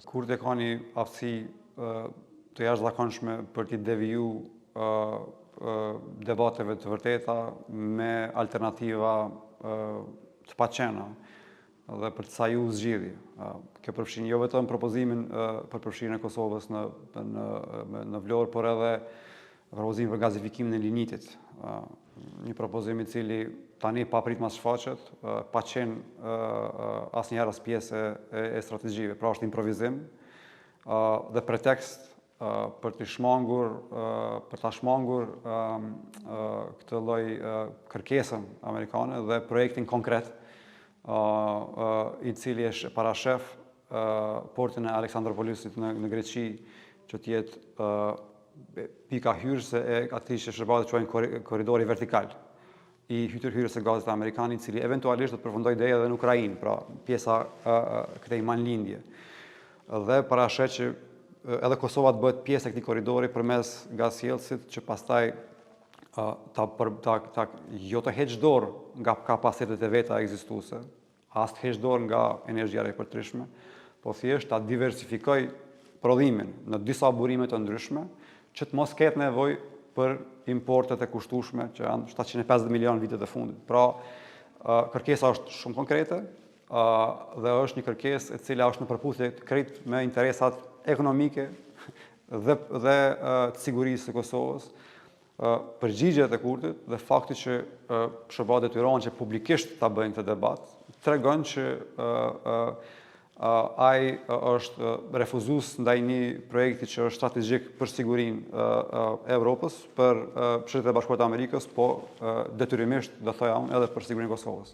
Kurti ka një aftësi të jashtëzakonshme për t'i deviju debateve të vërteta me alternativa të paqena dhe për të saju zgjidhje. Kjo përfshin jo vetëm propozimin për përfshirjen e Kosovës në në në Vlorë, por edhe propozimin për gazifikimin e linjitit. Një propozim i cili tani papritmas shfaqet, pa qenë asnjëherë as pjesë e, e strategjive. Pra është improvizim dhe pretekst për të shmangur për ta shmangur këtë lloj kërkesën amerikane dhe projektin konkret i cili është parashef portin e Aleksandropolisit në, në Greqi që të jetë pika hyrëse e atij që SHBA-të quajnë korridori vertikal i hyrjes së gazit amerikan, i cili eventualisht do të përfundojë deri edhe në Ukrainë, pra pjesa këtej lindje. Dhe parasheh që edhe Kosova të bëhet pjesë e këtij korridori përmes gazsjellësit që pastaj ta, për, ta, ta, jo të heq dorë nga kapacitetet e veta ekzistuese, as të heq dorë nga energjia e ripërtrishme, po thjesht ta diversifikoj prodhimin në disa burime të ndryshme, që të mos ketë nevojë për importet e kushtueshme që janë 750 milion vitet e fundit. Pra, kërkesa është shumë konkrete dhe është një kërkesë e cila është në përputhje krejt me interesat ekonomike dhe dhe të sigurisë së Kosovës. Përgjigjet e Kurtit dhe fakti që SHBA detyrohen që publikisht ta bëjnë këtë debat, tregon që ai është refuzues ndaj një projekti që është strategjik për sigurinë e Evropës, për Shtetet e Bashkuara të Amerikës, po detyrimisht, do thoja unë, edhe për sigurinë e Kosovës.